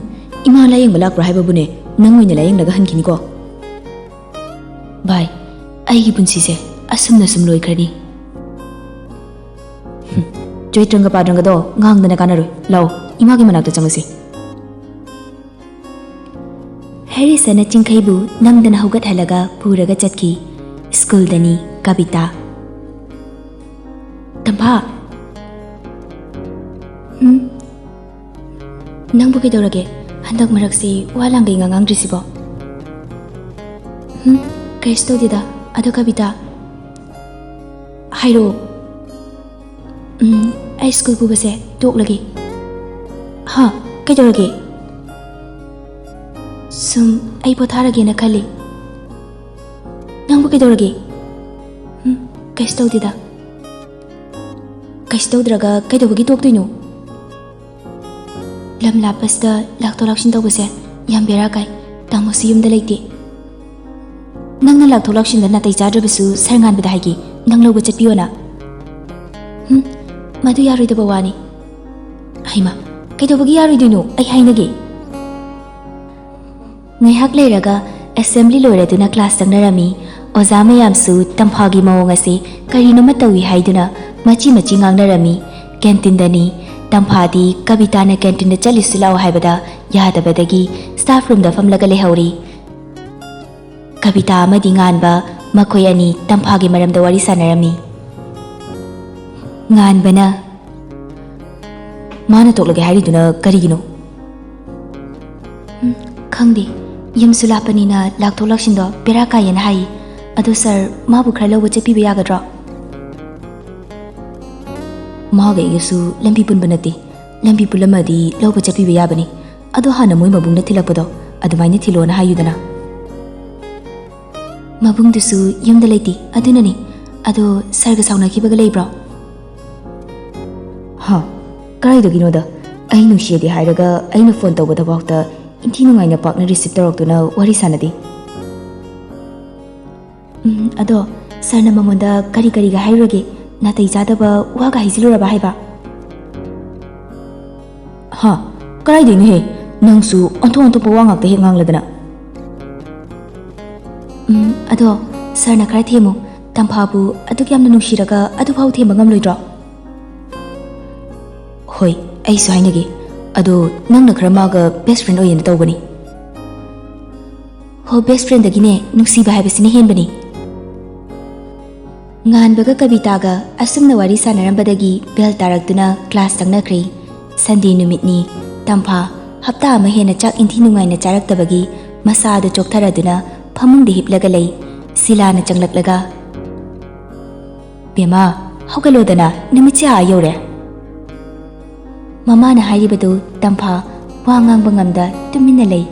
ꯏꯃꯥ ꯂꯥꯌꯦꯡꯕ ꯂꯥꯛꯄ꯭ꯔꯥ ꯍꯥꯏꯕꯕꯨꯅꯦ, ꯅꯪ ꯑꯣꯏꯅ ꯂꯥꯌꯦꯡꯂꯒ ꯍꯟꯈꯤꯅꯤꯀꯣ꯫ ꯚꯥꯏ, ꯑꯩꯒꯤ ꯄꯨꯟꯁꯤꯁꯦ ꯑꯁꯨꯝꯅ ꯁꯨꯝ ꯂꯣꯏꯈ꯭ꯔꯅꯤ꯫ ꯍꯨꯝ, ꯆꯣꯏꯇ꯭ꯔꯪꯒ ꯄꯥꯗ꯭ꯔꯪꯒꯗꯣ ꯉꯥꯡꯗꯅ ꯀꯥꯟꯅꯔꯣꯏ꯫ ꯂꯥꯛꯑꯣ, ꯏꯃꯥꯒꯤ ꯃꯅꯥꯛꯇ ꯆꯪꯉꯁꯤ꯫ ꯍꯦꯔꯤꯁꯟꯅ ꯆꯤꯡꯈꯩꯕꯨ ꯅꯝꯗꯅ ꯍꯧꯒꯠꯍꯜꯂꯒ ꯄꯨꯔꯒ ꯆꯠꯈꯤ꯫ ꯁ꯭ꯀꯨꯜꯗꯅꯤ ꯀꯕꯤꯇꯥ꯫ ꯇꯝꯐꯥ! ꯎꯝ? ꯅꯪꯕꯨ ꯀꯩꯗꯧꯔꯒꯦ? ꯍꯟꯗꯛ ꯃꯔꯛꯁꯤ ꯋꯥ ꯂꯥꯡꯒꯩ ꯉꯥꯡꯗ꯭ꯔꯤꯁꯤꯕꯣ? ꯎꯝ? ꯀꯔꯤꯁꯨ ꯇꯧꯗꯦꯗ꯫ ꯑꯗꯣ ꯀꯕꯤꯇꯥ, ꯍꯥꯏꯔꯛꯑꯣ꯫ ꯎꯝ, ꯑꯩ ꯁ꯭ꯀꯨꯜ ꯄꯨꯕꯁꯦ ꯇꯣꯛꯂꯒꯦ꯫ ꯍꯥ? ꯀꯩꯗꯧꯔꯒꯦ? ꯁꯨꯝ ꯑꯩ ꯄꯣꯊꯥꯔꯒꯦꯅ ꯈꯜꯂꯤ꯫ ꯅꯪꯕꯨ ꯀꯩꯗꯧꯔꯒꯦ? ꯎꯝ, ꯀꯩꯁꯨ ꯇꯧꯗꯦꯗ꯫ ꯀꯩꯁꯨ ꯇꯧꯗ꯭ꯔꯒ ꯀꯩꯗꯧꯕꯒꯤ ꯇꯣꯛꯇꯣꯏꯅꯣ? ꯂꯝ ꯂꯥꯞꯄꯁꯤꯗ ꯂꯥꯛꯊꯣꯛ ꯂꯥꯛꯁꯤꯟ ꯇꯧꯕꯁꯦ ꯌꯥꯝ ꯕꯦꯔꯥ ꯀꯥꯏ꯫ ꯇꯥꯃꯣꯁꯨ ꯌꯨꯝꯗ ꯂꯩꯇꯦ꯫ ꯅꯪꯅ ꯂꯥꯛꯊꯣꯛ ꯂꯥꯛꯁꯤꯟꯗ ꯅꯥꯇꯩ ꯆꯥꯗ꯭ꯔꯕꯁꯨ ꯁꯥꯔ ꯉꯥꯟꯕꯗ ꯍꯥꯏꯒꯦ, ꯅꯪ ꯂꯧꯕ ꯆꯠꯄꯤꯌꯣꯅ꯫ ꯍꯨꯝ, ꯃꯗꯨ ꯌꯥꯔꯣꯏꯗꯕ ꯋꯥꯅꯤ꯫ ꯍꯩꯃꯥ, ꯀꯩꯗꯧꯕꯒꯤ ꯌꯥꯔꯣꯏꯗꯣꯏꯅꯣ? ꯑꯩ ꯍꯥꯏꯅꯒꯦ꯫ ꯉꯥꯏꯍꯥꯛ ꯂꯩꯔꯒ ꯑꯦꯁꯦꯝꯕ꯭ꯂꯤ ꯂꯣꯏꯔꯗꯨꯅ ꯀ꯭ꯂꯥꯁ ꯆꯪꯅꯔꯝꯃꯤ꯫ ꯑꯣꯖꯥ ꯃꯌꯥꯝꯁꯨ ꯇꯝꯐꯥꯒꯤ ꯃꯑꯣꯡ ꯑꯁꯤ ꯀꯔꯤꯅꯣꯃ ꯇꯧꯏ ꯍꯥꯏꯗꯨꯅ ꯃꯆꯤ ꯃꯆꯤ ꯉꯥꯡꯅꯔꯝꯃꯤ꯫ ꯀꯦꯟꯇꯤꯟꯗꯅꯤ꯫ ꯇꯝꯐꯥꯗꯤ ꯀꯕꯤꯇꯥꯅ ꯀꯦꯟꯇꯤꯟꯗ ꯆꯠꯂꯨꯁꯤ ꯂꯥꯛꯑꯣ ꯍꯥꯏꯕꯗ ꯌꯥꯗꯕꯗꯒꯤ ꯁ꯭ꯇꯥꯐ ꯔꯨꯝꯗ ꯐꯝꯂꯒ ꯂꯩꯍꯧꯔꯤ꯫ ꯀꯕꯤꯇꯥ ꯑꯃꯗꯤ ꯉꯥꯟꯕ, ꯃꯈꯣꯏ ꯑꯅꯤ ꯇꯝꯐꯥꯒꯤ ꯃꯔꯝꯗ ꯋꯥꯔꯤ ꯁꯥꯟꯅꯔꯝꯃꯤ꯫ ꯉꯥꯟꯕꯅ, "ꯃꯥꯅ ꯇꯣꯛꯂꯒꯦ ꯍꯥꯏꯔꯤꯗꯨꯅ ꯀꯔꯤꯒꯤꯅꯣ?" "ꯎꯝ, ꯈꯪꯗꯦ꯫ ꯌꯨꯝꯁꯨ ꯂꯥꯞꯄꯅꯤꯅ ꯂꯥꯛꯊꯣꯛ ꯂꯥꯛꯁꯤꯟꯗꯣ ꯕꯦꯔꯥ ꯀꯥꯏꯌꯦꯅ ꯍꯥꯏꯌꯦ꯫ ꯑꯗꯣ ꯁꯥꯔ, ꯃꯥꯕꯨ ꯈꯔ ꯂꯧꯕ ꯆꯠꯄꯤꯕ ꯌꯥꯒꯗ꯭ꯔꯣ?" "ꯃꯥꯒ ꯑꯩꯒꯁꯨ ꯂꯝꯕꯤ ꯄꯨꯟꯕ ꯅꯠꯇꯦ꯫ ꯂꯝꯕꯤ ꯄꯨꯜꯂꯝꯃꯗꯤ ꯂꯧꯕ ꯆꯠꯄꯤꯕ ꯌꯥꯕꯅꯤ꯫ ꯑꯗꯣ ꯍꯥꯟꯅ ꯃꯣꯏ ꯃꯕꯨꯡꯅ ꯊꯤꯜꯂꯛꯄꯗꯣ ꯑꯗꯨꯃꯥꯏꯅ ꯊꯤꯜꯂꯣꯅ ꯍꯥꯏꯌꯨꯗꯅ꯫" "ꯃꯕꯨꯡꯗꯨꯁꯨ ꯌꯨꯝꯗ ꯂꯩꯇꯦ, ꯑꯗꯨꯅꯅꯤ꯫ ꯑꯗꯣ ꯁꯥꯔꯒ ꯁꯥꯎꯅꯈꯤꯕꯒ ꯂꯩꯕ꯭ꯔꯣ?" "ꯍꯥ? ꯀꯗꯥꯏꯗꯒꯤꯅꯣꯗ? ꯑꯩ ꯅꯨꯡꯁꯤꯌꯦꯗꯤ ꯍꯥꯏꯔꯒ ꯑꯩꯅ ꯐꯣꯟ ꯇꯧꯕꯗꯐꯥꯎꯗ ꯏꯟꯊꯤ ꯅꯨꯡꯉꯥꯏꯅ ꯄꯥꯛꯅ ꯔꯤꯁꯤꯞ ꯇꯧꯔꯛꯇꯨꯅ ꯋꯥꯔꯤ ꯁꯥꯟꯅꯗꯦ꯫" "ꯎꯝ, ꯑꯗꯣ ꯁꯥꯔꯅ ꯃꯉꯣꯟꯗ ꯀꯔꯤ ꯀꯔꯤꯒ ꯍꯥꯏꯔꯨꯔꯒꯦ? ꯅꯥꯇꯩ ꯆꯥꯗꯕ ꯋꯥꯒ ꯍꯥꯏꯖꯤꯜꯂꯨꯔꯕ ꯍꯥꯏꯕ?" "ꯍꯥ? ꯀꯗꯥꯏꯗꯩꯅꯣꯍꯦ? ꯅꯪꯁꯨ ꯑꯣꯟꯊꯣꯛ ꯑꯣꯟꯊꯣꯛꯄ ꯋꯥ ꯉꯥꯛꯇ ꯍꯦꯛ ꯉꯥꯡꯂꯗꯅ꯫" "ꯎꯝ, ꯑꯗꯣ ꯁꯥꯔꯅ ꯈꯔ ꯊꯦꯝꯃꯨ꯫ ꯇꯝꯐꯥꯕꯨ ꯑꯗꯨꯛ ꯌꯥꯝꯅ ꯅꯨꯡꯁꯤꯔꯒ ꯑꯗꯨꯐꯥꯎ ꯊꯦꯝꯕ ꯉꯝꯂꯣꯏꯗ꯭ꯔꯣ?" "ꯍꯣꯏ, ꯑꯩꯁꯨ ꯍꯥꯏꯅꯒꯦ꯫ ꯑꯗꯣ ꯅꯪꯅ ꯈꯔ ꯃꯥꯒ ꯕꯦꯁ ꯐ꯭ꯔꯦꯟ ꯑꯣꯏꯌꯦꯅ ꯇꯧꯕꯅꯤ꯫" "ꯍꯣ, ꯕꯦꯁ ꯐ꯭ꯔꯦꯟꯗꯒꯤꯅꯦ ꯅꯨꯡꯁꯤꯕ ꯍꯥꯏꯕꯁꯤꯅ ꯍꯦꯟꯕꯅꯤ꯫" ꯉꯥꯟꯕꯒ ꯀꯕꯤꯇꯥꯒ ꯑꯁꯨꯝꯅ ꯋꯥꯔꯤ ꯁꯥꯟꯅꯔꯝꯕꯗꯒꯤ ꯕꯦꯜ ꯇꯥꯔꯛꯇꯨꯅ ꯀ꯭ꯂꯥꯁ ꯆꯪꯅꯈ꯭ꯔꯦ꯫ ꯁꯟꯗꯦ ꯅꯨꯃꯤꯠꯅꯤ꯫ ꯇꯝꯐꯥ ꯍꯞꯇꯥ ꯑꯃ ꯍꯦꯟꯅ ꯆꯥꯛ ꯏꯟꯊꯤ ꯅꯨꯡꯉꯥꯏꯅ ꯆꯥꯔꯛꯇꯕꯒꯤ ꯃꯁꯥ ꯑꯗꯨ ꯆꯣꯛꯊꯔꯗꯨꯅ ꯐꯃꯨꯡꯗ ꯍꯤꯞꯂꯒ ꯂꯩ꯫ ꯁꯤꯂꯥꯅ ꯆꯪꯂꯛꯂꯒ, "ꯕꯦꯝꯃ, ꯍꯧꯒꯠꯂꯣꯗꯅ, ꯅꯨꯃꯤꯠꯁꯦ ꯑꯥ ꯌꯧꯔꯦ꯫" ꯃꯃꯥꯅ ꯍꯥꯏꯔꯤꯕꯗꯨ ꯇꯝꯐꯥ ꯋꯥ ꯉꯥꯡꯕ ꯉꯝꯗ ꯇꯨꯃꯤꯟꯅ ꯂꯩ꯫